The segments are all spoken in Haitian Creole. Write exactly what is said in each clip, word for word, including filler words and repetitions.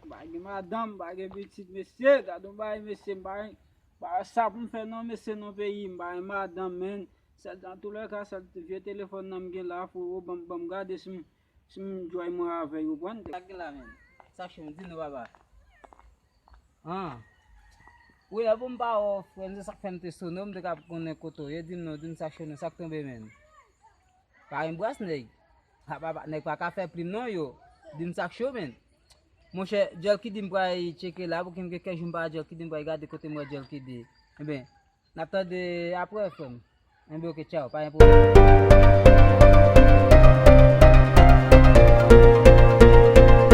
Pa gen madanm, pa gen pitit, mesye. Gade yon bagay, mesye, m pa gen, pa sa pou m fè non, mesye, non, peyi, m pa gen madanm, menn. Sèl, antoulèka, sèl vye telefòn nan m gen la, frero, ban m, ban m gade si m, si m jwenn mwen avè yo, konprann? Sa k gen la, menn? Sa k cho, di nou, papa. Ah. Wi, lè pou m pa wè w, frè m, se sa k fè m te sone w, m te ka konnen kote w ye, di m non, di m sa k cho, non, sa k tonbe, menn. Pa gen bras, nèg. Ha, pa, pa, nèg pa ka fè plim non, yo. Di m sa k cho, menn. Monchè, Djèl Kidi m pral tcheke la, pou ki m gen kèk jou m pa Djèl Kidi m pral gade kote m wè Djèl Kidi. Enben, n ap tande apre, frè m. Enben, oke, tchaw, pa gen pwoblèm.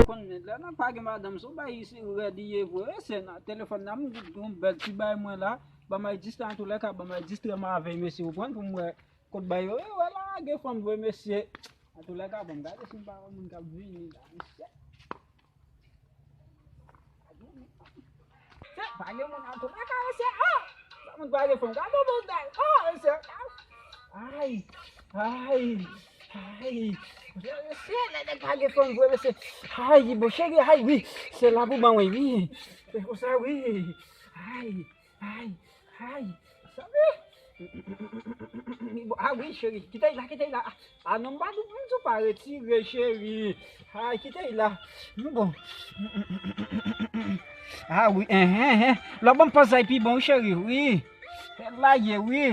Konn nèg la, nan pa gen madanm, se yon bagay rèd li ye vre, se nan telefòn nan, m gen yon bèl ti bay mwen la, ban m al distrè, antoulèka, ban m al distrè m avè mesye, ou konprann, pou m wè. Kot bay yo, yo wè la gen fanm vre, mesye. Antoulèka, bon, gade si m pa wè moun k ap vini la, mesye. Se pa gen moun antoulèka, mesye. Ah! Sa moun pa gen fanm, gade moun day. Ah, mesye. Ay, ay, ay. Mesye, lè nèg pa gen fanm vre, mesye. Ay, bon, cheri, ay, wi. Se la pou ban mwen, wi. Se konsa, wi. Ay. Ay, ay, sa vle. Bon, ah wi, cheri, kite l la, kite l la. Ah, ah, non, m pa di, m di w pa retire, cheri. Ay, kite l la. M bon. Ah wi, enhen, enhen. Lè w ban m pòz la, pi bon, wi, cheri, wi. Fè l la ye, wi.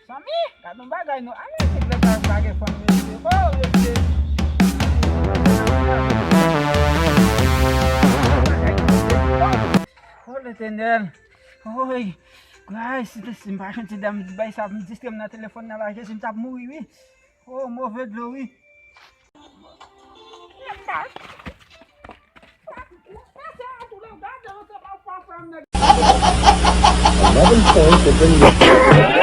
Zanmi, gad yon bagay nou. Ale, se klè sa pa gen fanm mesye. Oh, mesye. Oh, Letènèl. Oy, gray, si te, si m pa jwenn ti dam bay sa pou m distrè m nan telefòn nan la, Jezi, m t ap mouri, wi. Oh, move dlo, wi. Eleven points have been